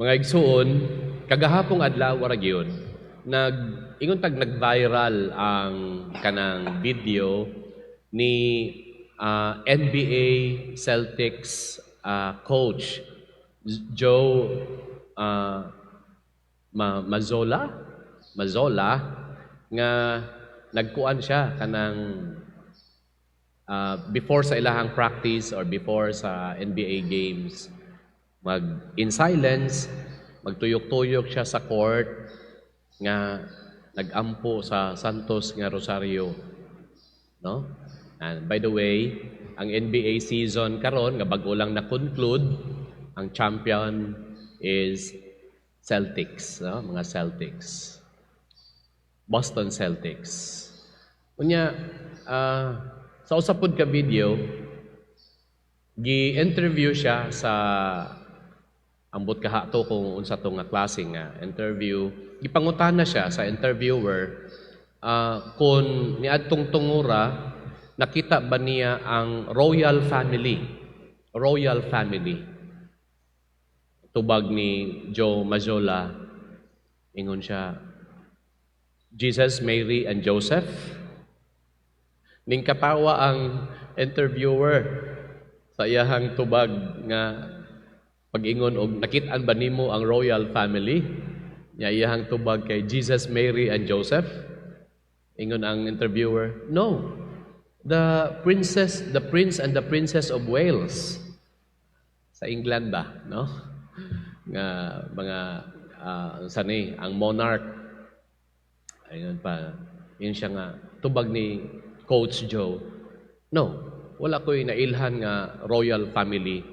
Mga igsuon, kagahapong adlaw ra gyud, nag ingon tag nag-viral ang kanang video ni NBA Celtics coach Joe Mazzola nga nagkuan siya kanang before sa ilahang practice or before sa NBA games, mag in silence, magtuyok-tuyok siya sa court nga nagampo sa Santos nga Rosario, no? And by the way, ang NBA season karon nga bag-o lang na conclude, ang champion is Celtics, no? Mga Celtics, Boston Celtics. Unya, sa usa pod ka video, gi-interview siya sa, ambot kaha to kung unsa to nga klase nga interview. Gipangutana siya sa interviewer kung niadtong tungura nakita ba niya ang royal family. Royal family. Tubag ni Joe Mazzola, ingon siya, "Jesus, Mary, and Joseph." Ning katawa ang interviewer sa iyahang tubag nga pag-ingon og nakit-an ba nimo ang royal family? Nya iyahang tubag kay "Jesus, Mary, and Joseph." Ingon ang interviewer, "No. The princess, the prince and the princess of Wales." Sa England ba, no? Nga mga sa ni ang monarch. Ayun pa. Yun siya nga tubag ni Coach Joe, "No, wala ko'y nailhan nga royal family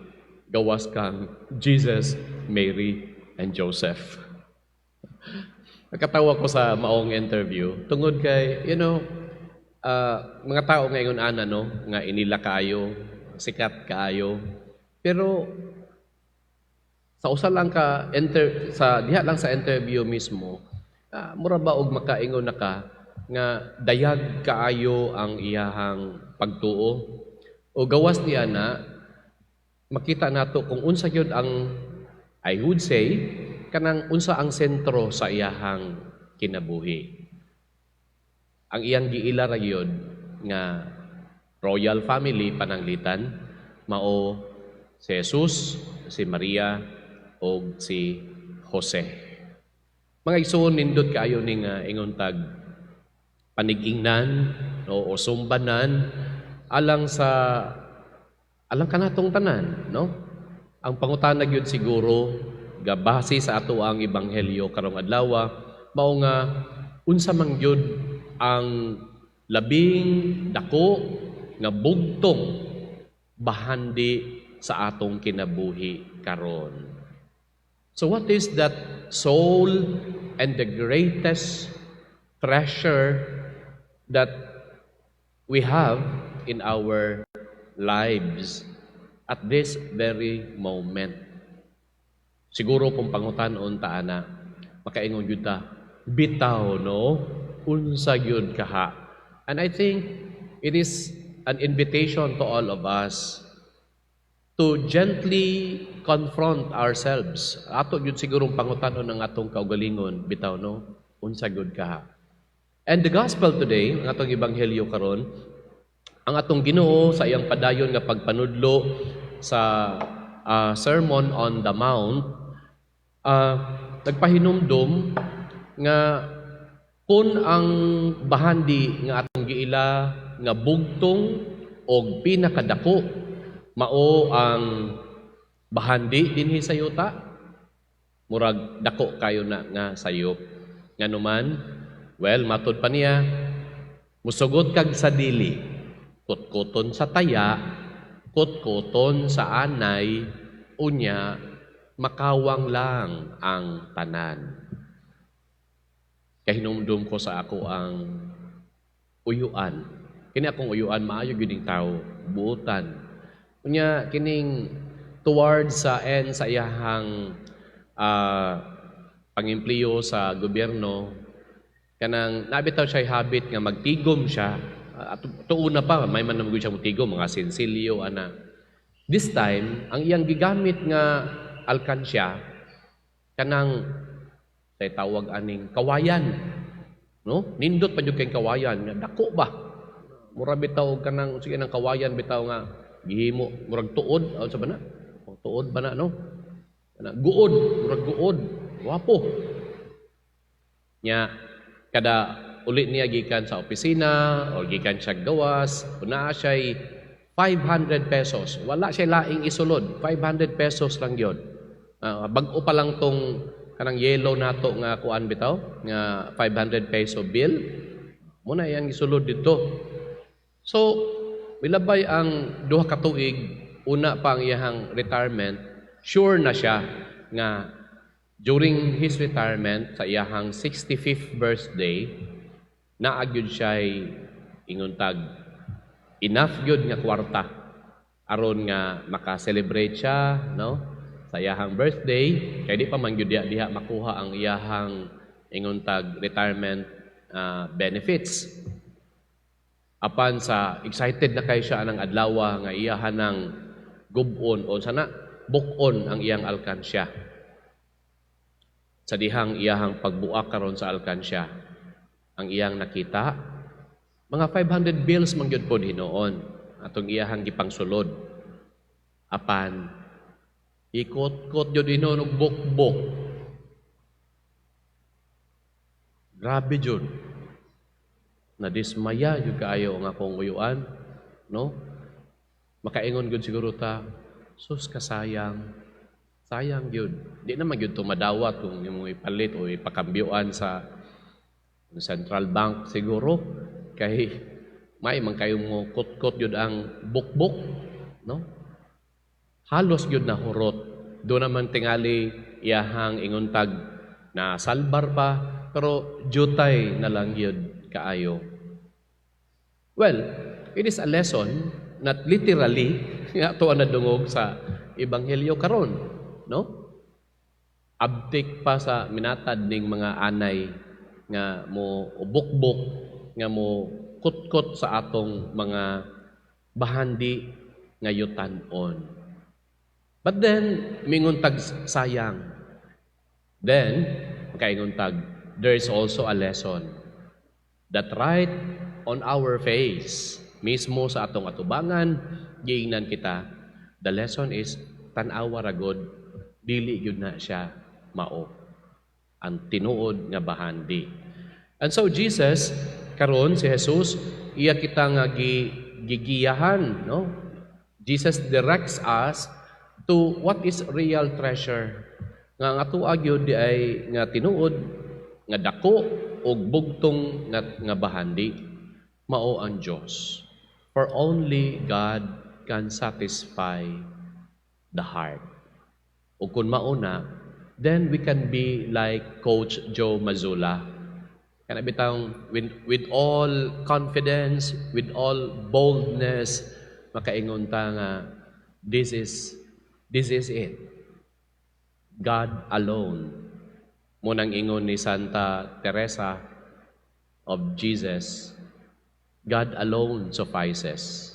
gawas kang Jesus, Mary, and Joseph." Nakatawa ko sa maong interview tungod kay, mga tao ngayon ana, no, nga inila kaayo, sikat kaayo. Pero sa usa lang ka enter sa diha lang sa interview mismo, mura ba og makaingon na ka nga dayag kaayo ang iyahang pagtuo o gawas niya na makita nato kung unsa gyud ang, I would say, kanang unsa ang sentro sa iyahang kinabuhi. Ang iyang giila ra gyud nga royal family pananglitan mao si Jesus, si Maria ug si Jose. Mga igsoon, nindot kaayo ning ingon tag panigingnan, no, o sumbanan alang sa alang kanatong tanan, no? Ang pangutana gyud siguro gabase sa ato ang ebanghelyo karong adlaw mao nga unsa man gyud ang labing dako nga bugtong bahandi sa atong kinabuhi karon. So what is that sole and the greatest treasure that we have in our lives at this very moment? Siguro kung pangutanon ta ana, makaingon gyud ta, "Bitaw, no, unsa gyud kaha?" And I think it is an invitation to all of us to gently confront ourselves. Ato gyud sigurong pangutanon ang atong kaugalingon, "Bitaw, no, unsa gyud kaha?" And the gospel today, ang atong ebanghelyo karon, ang atong Ginoo sa iyang padayon nga pagpanudlo sa Sermon on the Mount, nagpahinumdum nga kung ang bahandi nga atong giila nga bugtong og pinakadako mao ang bahandi dinhi sa yuta, murag dako kayo na nga sayop. Nganuman, well, matud pa niya, musugot kag sa dili, kutkuton sa taya, kutkuton sa anay, unya makawang lang ang tanan. Kahinumdum ko sa ako ang uyuan. Kini akong uyuan, maayo gyud ning tao, buotan. Unya kining towards sa end sa iyahang pangimpliyo sa gobyerno, kanang nabitaw siya habit nga magtigom siya. Tuuna pa may man naman siya motigom mga sinsilyo ana. This time ang iyang gigamit nga alkansya Kanang say tawag aning kawayan. No? Nindot pa jud kay kawayan nga dako ba? Mura bitaw og kanang sige nang kawayan bitaw nga gihimo murag tuod, unsa ba na? O, tuod ba na, no? Kana guod, murag guod, gwapo. Nya kada uli niya gikan sa opisina or gikan siya gawas, naa siya'y 500 pesos. Wala siya laing isulod, 500 pesos lang yun. Bag-o pa lang tong kanang yellow nato nga kuan bitaw, nga 500 peso bill. Muna iyang isulod dito. So, milabay ang 2 ka tuig, una pa ang iyang retirement, sure na siya nga during his retirement sa iyahang 65th birthday, naa gyud siya ingon tag enough gyud nga kwarta aron nga maka-celebrate siya, no, sa iyahang birthday, kay di pa man gyud diha, diha makuha ang iyahang ingon tag retirement benefits. Apan sa excited na kay siya anang adlaw nga iyahan ng gub-on o sana buk-on ang iyang alkansya. Sa dihang iyahang pagbuak karon sa alkansya, ang iyang nakita, mga 500 bills man gyud pod hinuon atong iyahang gipangsulod. Apan ikot-kot gyud hinuon og bukbok. Grabe jud. Nadismaya jud kaayo ang akong uyuan, no? Makaingon gyud siguro ta, sus kasayang. Sayang gyud. Di naman gyud to madawat kung imong ipalit o ipakambyuan sa central bank siguro, kay may man kayo mo kot-kot gyud ang bukbok, no? Halos gyud na hurot. Do naman tingali iyahang ingon tag na salbar pa, pero jutay na lang gyud kaayo. Well, it is a lesson, not literally, nga ato ang nadungog sa ebanghelyo karon, no? Abtik pa sa minatad ning mga anay nga mo ubukbok, nga mo kutkot sa atong mga bahandi nga yutan-on. But then, mingon tag sayang. Then, makaingon tag, there is also a lesson that right on our face, mismo sa atong atubangan, giingnan kita, the lesson is, tan-awa ra gud, dili gyud na siya mao ang tinuod nga bahandi. And so Jesus, karon si Jesus, iya kita nga gigiyahan, no? Jesus directs us to what is real treasure. Nga ang ato gyud di ay nga tinuod nga dako og bugtong nga bahandi, mao ang Dios. For only God can satisfy the heart. O kung mauna, then we can be like Coach Joe Mazzulla. Kana bitang with all confidence, with all boldness, makaingon ta nga this is it. God alone. Munang ingon ni Santa Teresa of Jesus, God alone suffices.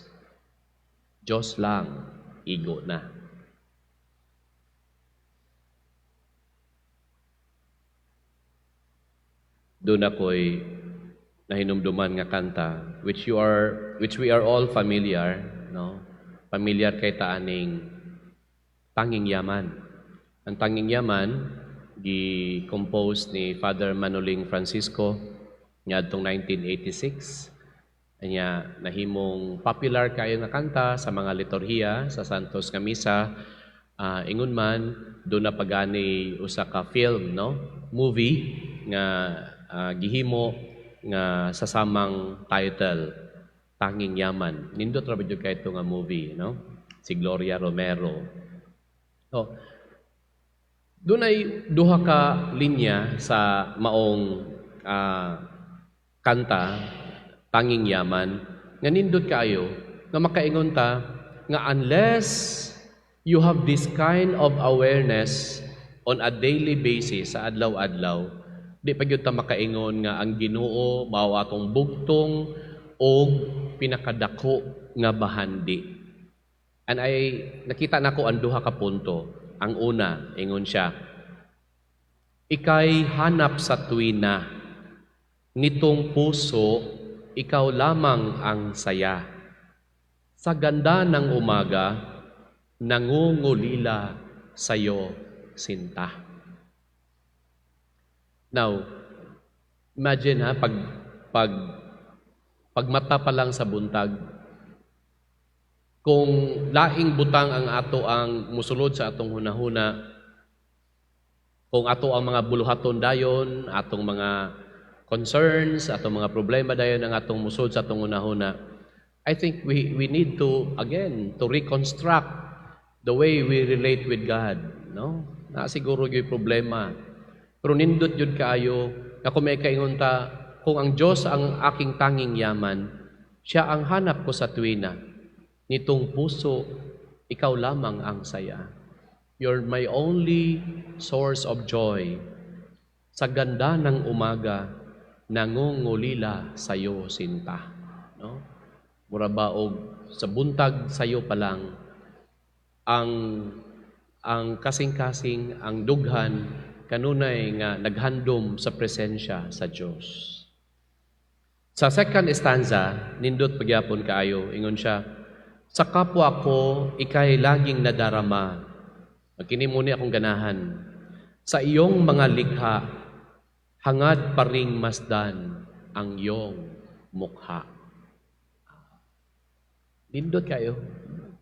Diyos lang, igo na. Doon ako'y nahinumduman nga kanta which we are all familiar, no? Familiar kay ta aning Tanging Yaman. Ang Tanging Yaman gi-compose ni Father Manoling Francisco ngadtong 1986. Anya nahimong popular kayo nga kanta sa mga liturhiya sa Santos nga Misa. Ingon man do na pagani usa ka film, no, movie nga gihimo nga sa samang title, Tanging Yaman. Nindot ra jud kay nga movie, no? Si Gloria Romero. So, dunay duha ka linya sa maong kanta Tanging Yaman nga nindot kaayo nga makaingon ta nga unless you have this kind of awareness on a daily basis sa adlaw-adlaw, di pa gyud ta makaingon nga ang Ginoo mao atong bugtong og pinakadako nga bahandi. And I nakita nako ang duha ka punto. Ang una, ingon siya, Ika'y hanap sa tuwina, nitong puso, ikaw lamang ang saya. Sa ganda ng umaga, nangungulila sa'yo, sinta. Now, imagine ha, pagmata pa lang sa buntag, kung laing butang ang ato ang musulod sa atong hunahuna, kung ato ang mga buluhaton dayon, atong mga concerns, atong mga problema dayon ang atong musulod sa atong hunahuna, I think we need to, again, to reconstruct the way we relate with God, no? Na siguro yung problema. Pero nindot jud kaayo nga kung may kaingon ta, kung ang Diyos ang aking tanging yaman, siya ang hanap ko sa tuwina. Nitong puso, ikaw lamang ang saya. You're my only source of joy. Sa ganda ng umaga, nangungulila sa'yo, sinta. No? Mura ba og sa buntag sayo pa lang, ang kasing-kasing, ang dughan, kanunay nga naghandom sa presensya sa Dios. Sa second stanza, nindot pagyapon kaayo, ingon siya, "Sa kapwa ko, ika'y laging nadarama." Kini mo ni akong ganahan. "Sa iyong mga likha, hangad pa ring masdan ang iyong mukha." Nindot kaayo.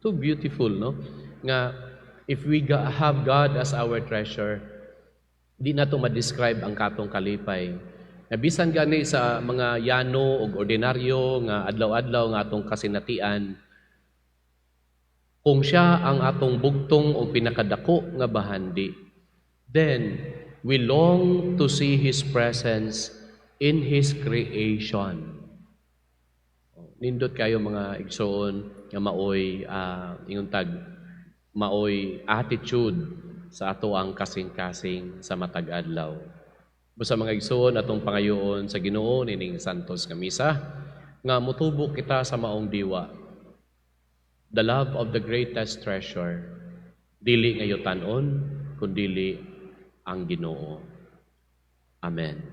Too beautiful, no? Nga, if we have God as our treasure, di na to ma-describe ang katong kalipay. Na bisan gani sa mga yano o ordinaryo nga adlaw-adlaw nga atong kasinatian, kung siya ang atong bugtong o pinakadako nga bahandi, then we long to see His presence in His creation. Nindot kaayo, mga igsoon, nga maoy ingon tag maoy attitude sa ato ang kasing-kasing sa matag adlaw. Busa, mga igsoon, atong pangayoon sa Ginoo nining santos nga misa nga mutubo kita sa maong diwa. The love of the greatest treasure, dili nga yutan-on, kundili ang Ginoo. Amen.